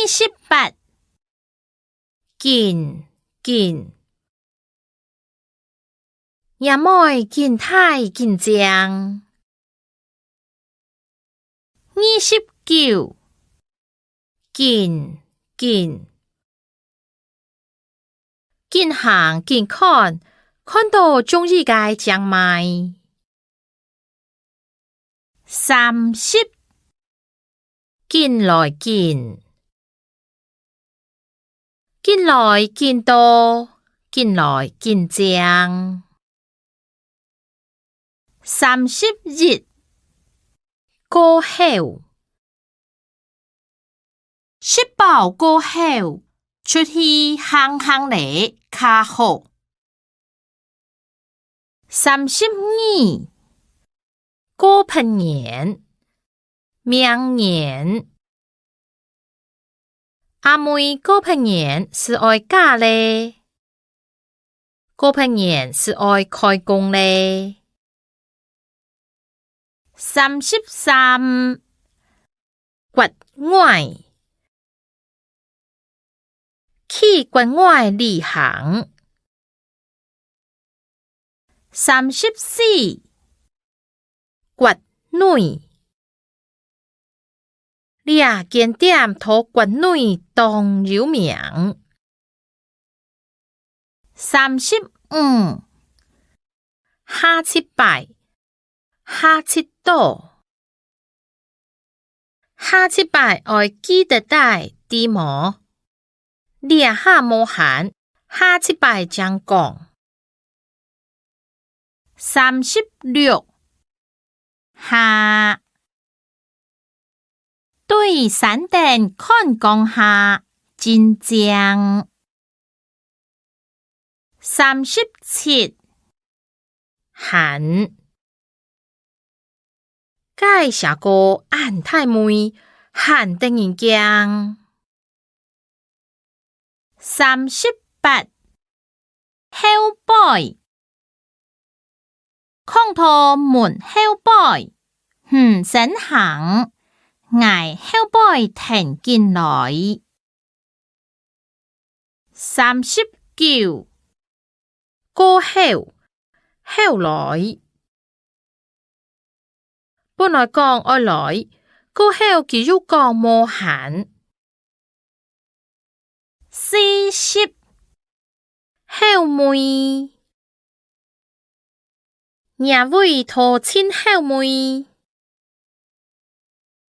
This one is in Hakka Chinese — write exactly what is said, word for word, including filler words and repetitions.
十八，緊，緊。若妹緊大緊靚。二十九，緊，緊。 緊行緊看，看到中意个正買。三十，緊來緊，緊來緊多，緊來緊靚。三十一，過後。 食飽過後，出去行行咧較好。三十二，過別年，明年。阿妹過別年斯愛嫁咧，過別年斯愛開工咧。 三十三，國外。去國外旅行。三十四，國內。 這間店在國內當有名。三十五，下一擺，下一到。下一擺愛記得帶，知無？這下無閒，下一擺正講。 三十六，下。對山頂看江下，真靚。三十七，閒。 該蛇哥恁大尾，還得人驚。三十八，後背。囥到門後背，毋使行，𠊎後背跈緊來。 三十九，過後，後來。本來講愛來，過後佢又講無閒。四十，後尾。 若位在盡後尾，